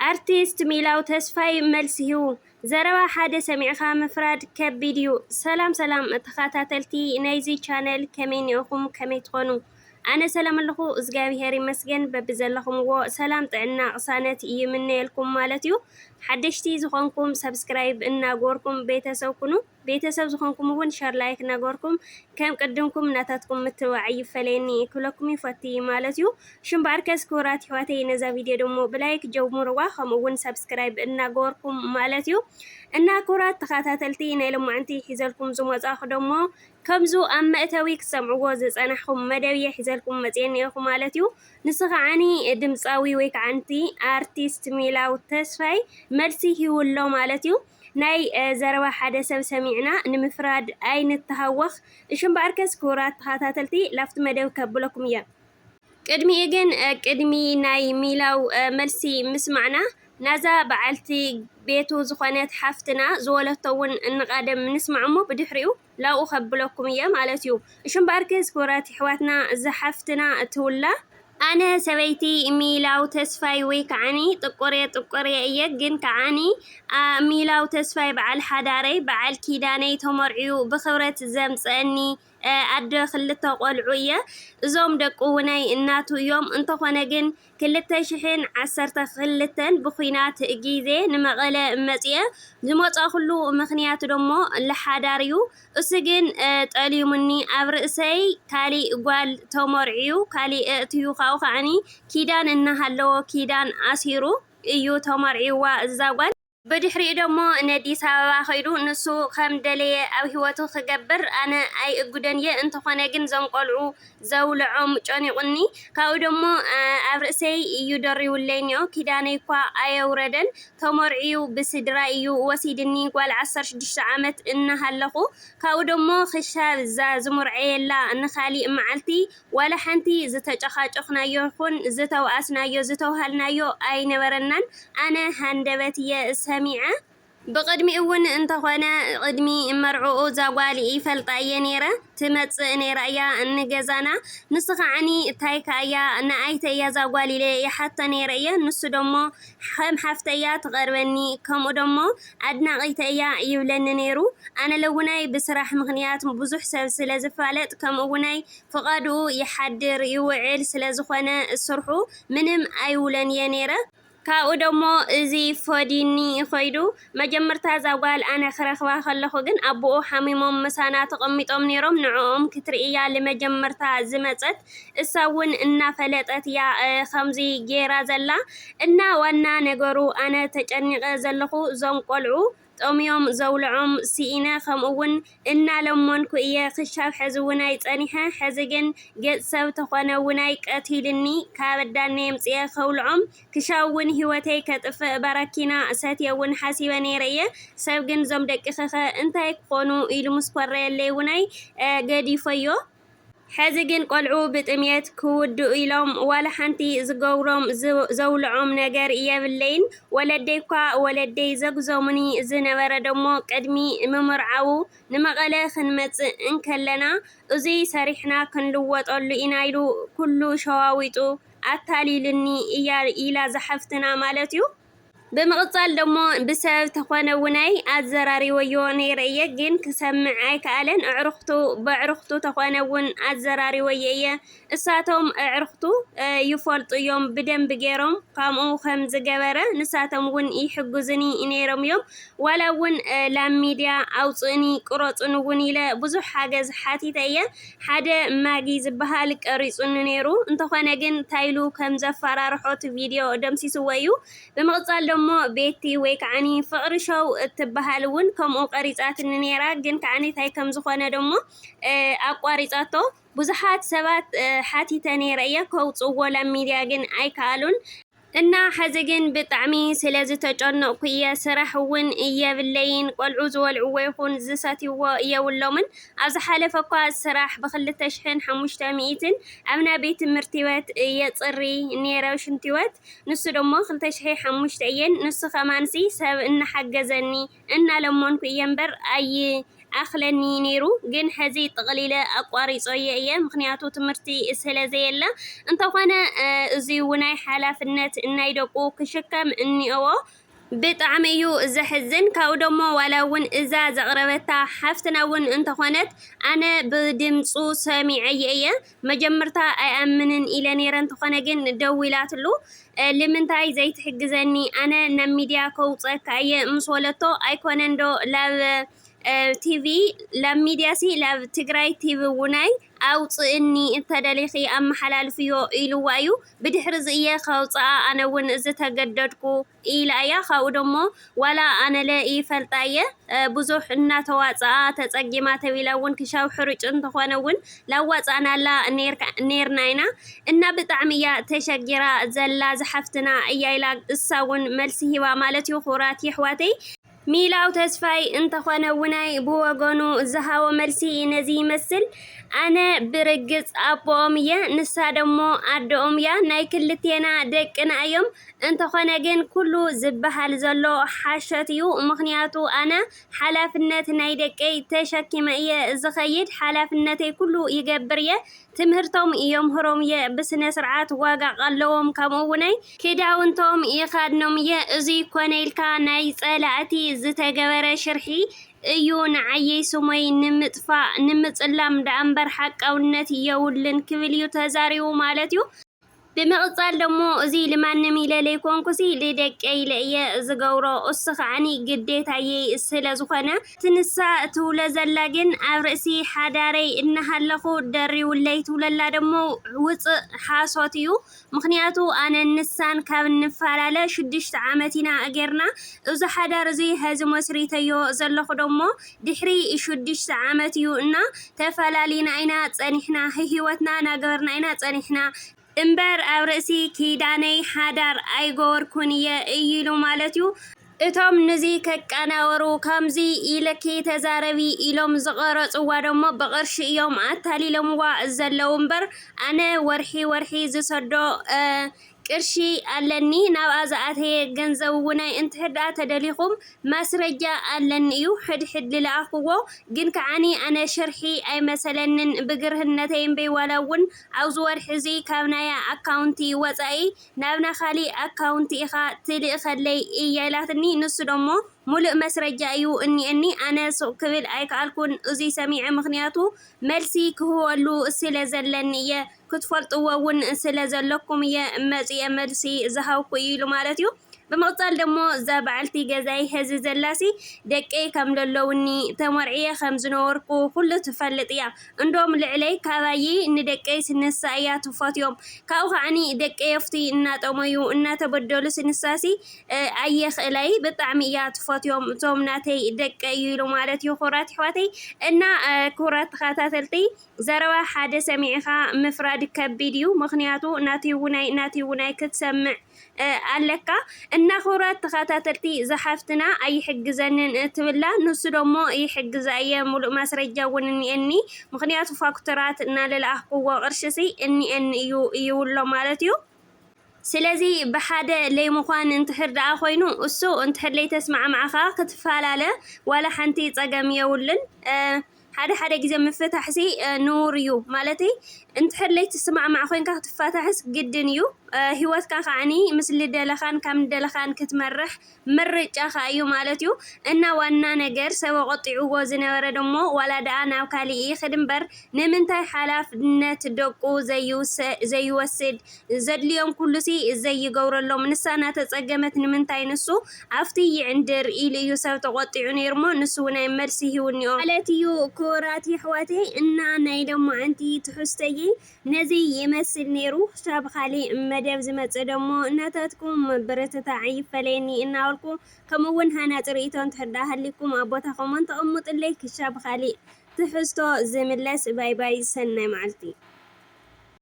ኣርቲስት ሚላው ተስፋይ መልሲ ሂቡ። ዘረባ ሓደ ሰሚዕኻ ምፍራድ ከቢድ እዩ። ሰላም ሰላም ተኸታተልቲ ናይዚ ቻነል፣ ከመይ እኒኦኹም? ከመይ ትኾኑ? ኣነ ሰላም ኣለኹ፣ እግዚኣብሄር ይመስገን። በብዘለኹምዎ ሰላም፣ ጥዕና፣ ቅሳነት ይምነየልኩም ማለት እዩ። ሓደሽቲ ዝኾንኩም ሰብስክራይብ እናገበርኩም ቤተሰብ ኩኑ። ቤተሰብ ዝኾንኩም እውን ሸር ላይክ እናገበርኩም ከም ቅድምኩም ናታትኩም ምትብባዕ ይፈለየኒ ክብለኩም ይፈቲ ማለት እዩ። ሽምባርከስ ክቡራት ኣሕዋተይ ነዛ ቪድዮ ደሞ ብላይክ ጀምርዋ፣ ከምኡ እውን ሰብስክራይብ እናገበርኩም ማለት እዩ። እና ክቡራት ተኸታተልቲ ናይ ሎማዓንቲ ሒዘልኩም ዝመጻኹ ደሞ ከምዙ ኣብ መእተዊ ክትሰምዕዎ ዝጸናሕኩም መደብ እየ ሒዘልኩም መጽየ እኒኦኹ ማለት እዩ። ንሱ ከዓኒ ድምጻዊ ወይ ከዓንቲ ኣርቲስት ሚላው ተስፋይ መልሲ ሂቡ ኣሎ ማለት እዩ። ናይ ዘረባ ሓደ ሰብ ሰሚዕና ንምፍራድ ኣይንተሃወኽ። እሺ እምበኣርከስ ክቡራት ተኸታተልቲ ላፍቲ መደብ ከብለኩም እየ። ቅድሚኡ ግን ቅድሚ ናይ ሚላው መልሲ ምስማዕና ናዛ በዓልቲ ቤቱ ዝኾነት ሓፍትና ዝወለቶ እውን እንቓደም ንስማዕ እሞ ብድሕሪኡ ላብኡ ከብለኩም እየ ማለት እዩ። እሺ እምበኣርከስ ክቡራት ኣሕዋትና እዛ ሓፍትና ትውላ ኣነ ሰበይቲ ሚላው ተስፋይ ወይ ከዓኒ ጥቁሬ ጥቁሬ እየ፣ ግን ከዓኒ ሚላው ተስፋይ በዓል ሓዳረይ በዓል ኪዳነይ ተመርዕዩ ብኽብረት ዘምፀአኒ ኣደ ክልተ ቆልዑ እየ። እዞም ደቂ እውነይ እናቱ እዮም። እንተኾነ ግን ክልተ ሽሕን ዓሰርተ ክልተን ብኹናት ጊዜ ንመቐለ መፅየ። ዝመፃኹሉ ምኽንያት ደሞ ለሓዳር እዩ። እሱ ግን ጠሊሙኒ። ኣብ ርእሰይ ካሊእ ጓል ተመርዕዩ፣ ካሊእ እእትዩ ካብኡ ከዓኒ ኪዳን እናሃለዎ ኪዳን ኣሲሩ እዩ ተመርዕይዋ እዛ ጓል። ብድሕሪኡ ደሞ ነዲስ ኣበባ ከይዱ ንሱ ከም ደለየ ኣብ ህይወቱ ክገብር ኣነ ኣይእግዶን እየ። እንተኾነ ግን ዘም ቆልዑ ዘውልዖም ጨኒቑኒ። ካብኡ ደሞ ኣብ ርእሰይ እዩ ደሪቡለይ እኒኦ። ኪዳነይ እኳ ኣየውረደን። ተመርዕዩ ብስድራ እዩ ወሲድኒ ጓል ዓሰርተ ሽዱሽተ ዓመት እናሃለኹ። ካብኡ ደሞ ክሻብ እዛ ዝምርዐየላ ንኻሊእ መዓልቲ ዋላ ሓንቲ ዝተጨኻጨኽናዮ ይኹን ዝተውኣስናዮ ዝተውሃልናዮ ኣይነበረናን። ኣነ ሃንደበት እየ ሰሚዐ። ብቕድሚኡ እውን እንተኾነ ቅድሚ መርዕኡ እዛ ጓል ይፈልጣ እየ ነይረ። ትመጽእ ነይራ እያ ንገዛና። ንሱ ከዓኒ እንታይ ከ እያ ንኣይተ እያ እዛ ጓል ኢለ ይሓቶ ነይረ እየ። ንሱ ደሞ ከም ሓፍተ እያ ትቐርበኒ፣ ከምኡ ደሞ ኣድናቒተ እያ ይብለኒ ነይሩ። ኣነ ለውናይ ብስራሕ ምኽንያት ብዙሕ ሰብ ስለ ዝፋለጥ ከምኡ እውናይ ፍቓድኡ ይሓድር ይውዕል ስለ ዝኾነ ስርሑ ምንም ኣይውለን እየ ነይረ። ካብኡ ደሞ እዚ ፈዲኒ ኸይዱ። መጀመርታ እዛ ጓል ኣነ ክረኽባ ከለኹ ግን ኣቦኡ ሓሚሞም ምሳና ተቐሚጦም ነይሮም። ንዕኦም ክትርኢ እያ ልመጀመርታ ዝመጸት። እሳ እውን እናፈለጠት እያ ከምዚ ገይራ ዘላ። እና ዋና ነገሩ ኣነ ተጨኒቐ ዘለኹ እዞም ቆልዑ ጠምዮም ዘውልዖም ስኢነ፣ ከምኡ እውን እናለመንኩ እየ ክሻብ ሕዚ እውን ኣይጸኒሐ። ሕዚ ግን ገጽ ሰብ ተኾነ እውን ኣይቀቲልኒ፣ ካብ ኣዳነ የምጽኤ ከውልዖም ክሻብ እውን ህይወተይ ከጥፍእ በረኪና ሰትየ እውን ሓሲበ ነይረ እየ። ሰብ ግን እዞም ደቂኸኸ እንታይ ክኾኑ ኢሉ ምስ ኮረየለይ እውን ኣይ ገዲፈዮ። ሕዚ ግን ቆልዑ ብጥምየት ክውድኡ ኢሎም ዋላ ሓንቲ ዝገብሮም ዘውልዖም ነገር የብለይን። ወለደይ እኳ ወለደይ ዘግዞሙኒ ዝነበረ ደሞ ቅድሚ ምምርዓዉ ንመቐለ ክንመጽእ እንከለና እዙይ ሰሪሕና ክንልወጠሉ ኢና ኢሉ ኩሉ ሸዋዊጡ ኣታሊልኒ እያ ኢላ ዝሓፍትና ማለት እዩ። ብምቕጻል ደሞ ብሰብ ተኾነ ውናይ ኣዘራሪወዮ ነይረ እየ፣ ግን ክሰምዕ ኣይከኣለን። ኣዕሩኽቱ ብኣዕሩኽቱ ተኾነ እውን ኣዘራሪወዮ እየ። እሳቶም ኣዕሩኽቱ ይፈልጡ እዮም ብደንቢ ገይሮም፣ ከምኡ ከም ዝገበረ ንሳቶም እውን ይሕግዙኒ ነይሮም እዮም። ዋላ እውን ላብ ሚድያ ኣውፅእኒ ቅረፁኒ እውን ኢለ ብዙሕ ሓገዝ ሓቲተ እየ። ሓደ ማጊ ዝበሃል ቀሪፁኒ ነይሩ፣ እንተኾነ ግን ታይሉ ከም ዘፈራርሖ እቲ ቪድዮ ደምሲስዎ እዩ። ብምቕጻል ደሞ ቤቲ ወይ ከዓኒ ፍቕሪ ሾው እትበሃል እውን ከምኡ ቀሪጻትኒ ነይራ፣ ግን ከዓኒ እንታይ ከም ዝኾነ ደሞ ኣቋሪጻቶ። ብዙሓት ሰባት ሓቲተ ነይረ እየ ከውጽእዎ ላብ ሚድያ ግን ኣይከኣሉን። እና ሕዚ ግን ብጣዕሚ ስለ ዝተጨነቕኩ እየ። ስራሕ እውን የብለይን። ቆልዑ ዝበልዕዎ ይኹን ዝሰትይዎ የብሎምን። ኣብ ዝሓለፈ እኳ ስራሕ ብክልተ ሽሕን ሓሙሽተ ሚእትን ኣብ ናይ ቤት ትምህርቲ ህይወት የፅሪ ነይረ ሽንቲ ህይወት። ንሱ ደሞ ክልተ ሽሕ ሓሙሽተ እየን። ንሱ ከማንሲ ሰብ እናሓገዘኒ እናለመንኩ እየ እምበር ኣይ ኣኽለኒ ነይሩ፣ ግን ሕዚ ጥቕሊለ ኣቋሪጾየ እየ፣ ምኽንያቱ ትምህርቲ ስለ ዘየለ። እንተኾነ፣ እ፣ እዚ ውናይ ሓላፍነት እናይ ደቁ ክሽከም እኒኦዎ። ብጣዕሚ እዩ ዘሕዝን። ካብኡ ደሞ ዋላ እውን እዛ ዘቕረበታ ሓፍትና እውን እንተኾነት፣ ኣነ ብድምፁ ሰሚዐየ እየ። መጀመርታ ኣይኣምንን ኢለ ነይረ፣ እንተኾነ ግን ደዊላትሉ፣ እ፣ ልምንታይ ዘይትሕግዘኒ? ኣነ ናብ ሚድያ ከውፀካ እየ ምስ ወለቶ፣ ኣይኮነን ዶ ላብ፣ እ፣ ቲቪ፣ ላብ ሚድያ ሲ፣ ላብ ትግራይ ቲቪ ውናይ ኣውፅእኒ፣ እንተደሊኺ ኣመሓላልፍዮ ኢልዋ እዩ። ብድሕሪ እዚ እየ ከውፅኣ ኣነ እውን ዝተገደድኩ ኢላ እያ። ካብኡ ደሞ ዋላ ኣነለ ይፈልጣ እየ፣ እ፣ ብዙሕ እናተዋፅኣ ተፀጊማ ተቢላ እውን ክሻብ ሕሩጭ እንተኾነ እውን ላዋፃእናላ ኔርካ-፣ ኔርና ኢና። እና ብጣዕሚ እያ ተሸጊራ ዘላ ዝሓፍትና እያ ኢላ እሳ እውን መልሲ ሂባ ማለት እዩ። ክቡራት የሕዋተይ፣ ሚላው ተስፋይ እንተኾነ ውናይ ብወገኑ ዝሃቦ መልሲ ነዚ ይመስል። ኣነ ብርግጽ ኣቦኦም እየ፣ ንሳ ደሞ ኣደኦም እያ። ናይ ክልቴና ደቅና እዮም። እንተኾነ ግን ኩሉ ዝበሃል ዘሎ ሓሸት እዩ። ምኽንያቱ ኣነ ሓላፍነት ናይ ደቀይ ተሸኪመ እየ ዝኸይድ። ሓላፍነተይ ኩሉ ይገብር እየ። ትምህርቶም የምህሮም እየ ብስነ ስርዓት፣ ዋጋ ኣለዎም። ከምኡ እውነይ ክዳውንቶም ይኻድኖም እየ። እዚ ኮነ ኢልካ ናይ ጸላእቲ ዝተገበረ ሽርሒ እዩ ንዓየይ ስሞይ ንምጥፋእ ንምጽላም ደኣ እምበር ሓቃውነት የውልን ክብል እዩ ተዛሪቡ ማለት እዩ። ብምቕጻል ደሞ እዚ ልማንም ኢለ ለይኮንኩሲ ልደቀ ኢለ እየ ዝገብሮ። እሱ ከዓኒ ግዴታየይ ስለ ዝኾነ፣ እቲ ንሳ ትብሎ ዘላ ግን ኣብ ርእሲ ሓዳረይ እናሃለኹ ደሪውለይ ትብለላ ደሞ ውፅእ ሓሶት እዩ። ምኽንያቱ ኣነ ንሳን ካብ እንፈላለ ሽዱሽተ ዓመት ኢና ጌርና። እዚ ሓዳር እዚ ሐዚ መስሪተዮ ዘለኹ ደሞ ድሕሪ ሽዱሽተ ዓመት እዩ እና ተፈላሊና ኢና ጸኒሕና፣ ህይወትና ናገበርና ኢና ጸኒሕና። እምበር ኣብ ርእሲ ኪዳነይ ሓዳር ኣይገበርኩን እየ እዩ ኢሉ ማለት እዩ። እቶም ንዚ ከቀናወሩ ከምዚ ኢለኪ ተዛረቢ ኢሎም ዝቐረጽዋ ደሞ ብቕርሺ እዮም ኣታሊሎምዋ ዘለዉ እምበር ኣነ ወርሒ ወርሒ ዝሰዶ፣ እ፣ ቅርሺ ኣለኒ፣ ናብኣ ዝኣተየ ገንዘብ እውን እንድሕር ደኣ ተደሊኹም ማስረጃ ኣለኒ እዩ። ሕድሕድ ልለኣኽዎ ግን ከዓኒ ኣነ ሽርሒ ኣይመሰለንን ብግርህነተይ እምበይ ዋላ እውን ኣብዚ ወርሒ እዚ ካብ ናያ ኣካውንቲ ወፃኢ ናብና ካሊእ ኣካውንቲ ኢኻ ትልእኸለይ እያ ኢላትኒ። ንሱ ደሞ ሙሉእ መስረጃ እዩ እኒኤኒ። ኣነ ሱቕ ክብል ኣይከኣልኩን እዚ ሰሚዐ፣ ምኽንያቱ መልሲ ክህበሉ ስለ ዘለኒ እየ። ክትፈልጥዎ እውን ስለ ዘለኩም እየ መፂኤ መልሲ ዝሃብኩ እዩ ኢሉ ማለት እዩ። ብምቕፃል ደሞ እዛ በዓልቲ ገዛይ ሐዚ ዘላሲ ደቀይ ከም ዘለውኒ ተመርዕየ ከም ዝነበርኩ ኩሉ ትፈልጥ እያ። እንዶም ልዕለይ ካባይ ንደቀይ ስንሳ እያ ትፈትዮም። ካብኡ ከዓኒ ደቀይ ኣብቲ እናጠመዩ እናተበደሉ ስንሳሲ፣ እ፣ ኣየኽእላይ ብጣዕሚ እያ ትፈትዮም እቶም ናተይ ደቀ እዩ ኢሉ ማለት እዩ። ክቡራት ኣሕዋተይ እና፣ እ፣ ክቡራት ተኸታተልቲ ዘረባ ሓደ ሰሚዕኻ ምፍራድ ከቢድ እዩ። ምኽንያቱ ናትይ ውናይ ናትይ ውናይ ክትሰምዕ፣ እ፣ ኣለካ። እና ክቡራት ተኸታተልቲ ዝሓፍትና ኣይሕግዘንን ትብላ፣ ንሱ ደሞ ይሕግዛ እየ፣ ሙሉእ ማስረጃ እውን እኒኤኒ። ምኽንያቱ ፋክቱራት እናለለኣኽክዎ ቅርሽሲ እኒኤኒ እዩ ይብሎ ማለት እዩ። ስለዚ ብሓደ ለይምዃን እንትሕር ደኣ ኮይኑ እሱ እንትሕር ለይተስማዕማዕኻ ክትፈላለ ዋላ ሓንቲ ጸገም የብሉን። እ፣ ሓደ ሓደ ግዜ ምፍታሕሲ፣ እ፣ ንውር እዩ ማለተይ። እንትሕር ለይትስማዕማዕ ኮይንካ ክትፋታሕስ ግድን እዩ። እ፣ ህይወትካ ከዓኒ ምስ ልደለኻን ካብ ንደለኻን ክትመርሕ ምርጫኻ እዩ ማለት እዩ። እና ዋና ነገር ሰብ ቆጢዕዎ ዝነበረ ደሞ ዋላ ደኣ ናብ ካሊእ ይኽድ እምበር ንምንታይ ሓላፍነት ደቁ ዘይውሰ-፣ ዘይወስድ? ዘድልዮም ኩሉሲ ዘይገብረሎም፣ ንሳ እናተጸገመት ንምንታይ ንሱ ኣብቲ ይዕንድር ኢሉ እዩ ሰብ ተቖጢዑ ነይሩ እሞ፣ ንሱ እውን ናይ መልሲ ሂቡ እኒኦ ማለት እዩ። ክቡራት የሕዋተይ እና ናይ ሎማዓንቲ ትሕዝቶይ ነዚ ይመስል ነይሩ። ክሳብ ካሊእ መደብ ዝመጽእ ደሞ እናታትኩም ምብርትታዕ ይፈለየኒ እናበልኩ፣ ከምኡ እውን ሃናጺ ርእይቶ እንድሕር ደኣ ሃልይኩም ኣብ ቦታ ኮመንት ተቐምጡለይ። ክሳብ ካሊእ ትሕዝቶ ዝምለስ፣ ባይ ባይ፣ ሰናይ መዓልቲ።